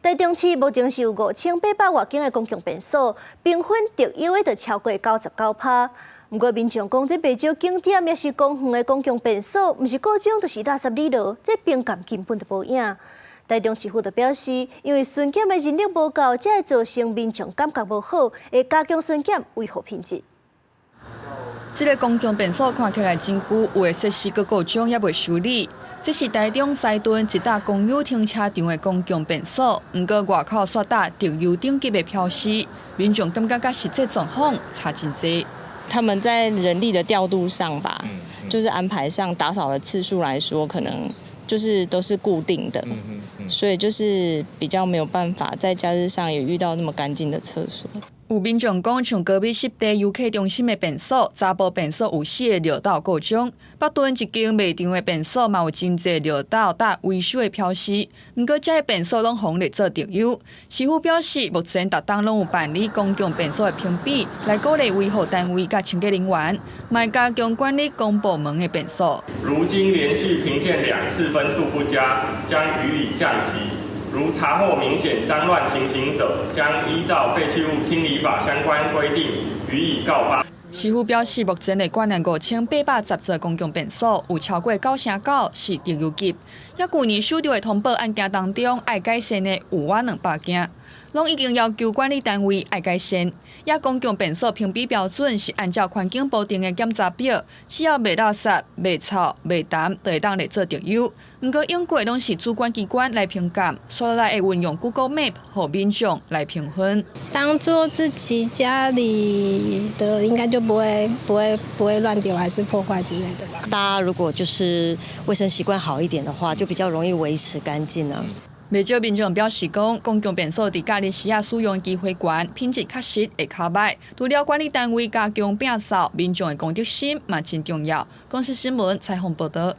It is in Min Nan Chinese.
台中市目前是有5800外間的公共便所，評分特優的就超過99%。毋過民眾講，這袂少景點抑是公園的公共便所，毋是故障就是垃圾膩落，這評鑑根本就無影。台中市府就表示，因為巡檢的人力無夠，才會造成民眾感覺無好，會加強巡檢維護品質。這个公共便所看起來真舊，有的設施閣故障猶未修理。這是台中西屯一搭公有停車場的公共便所，毋過外口煞打特優等級的標示，民眾感覺佮實際狀況差真濟。他們在人力的調度上吧，就是安排上打掃的次數來說，可能就是都是固定的，所以就是比較沒有辦法在假日上也遇到那麼乾淨的廁所。有民眾講，像高美濕地遊客中心的便所，查埔便所有四个尿斗故障；北屯一間賣場的便所嘛有真濟尿斗打維修的標示。毋過，這个便所攏予列做特優。市府表示，目前逐冬攏有辦理公共便所的評比，來鼓勵維護單位佮清潔人員，嘛會加強管理公部門的便所。如今連續評鑑兩次分數不佳，將予以降級。如查獲明顯髒亂情形者，將依照廢棄物清理法相關規定予以告發。市府表示，目前的管轄5810座公共便所，有超過99%是特優級。抑舊年收著的通報案件當中，愛改善的有倚200件，攏已經要求管理單位愛改善。抑公共便所評比標準是按照環境部定的檢查表，只要袂垃圾、袂臭、袂澹，就會當列做特優。毋過，永過攏是主管機關來評鑑，煞來會運用 Google Map 予民眾來評分。當做自己家裡的，應該就不會亂丟，還是破壞之類的吧。大家如果就是衛生習慣好一點的話，就比較容易維持乾淨啊。袂少民眾表示講，公共便所佇假日時仔使用機會懸，品質確實會較䆀。除了管理單位加強摒掃，民眾的公德心嘛真重要。公視新聞採訪報導。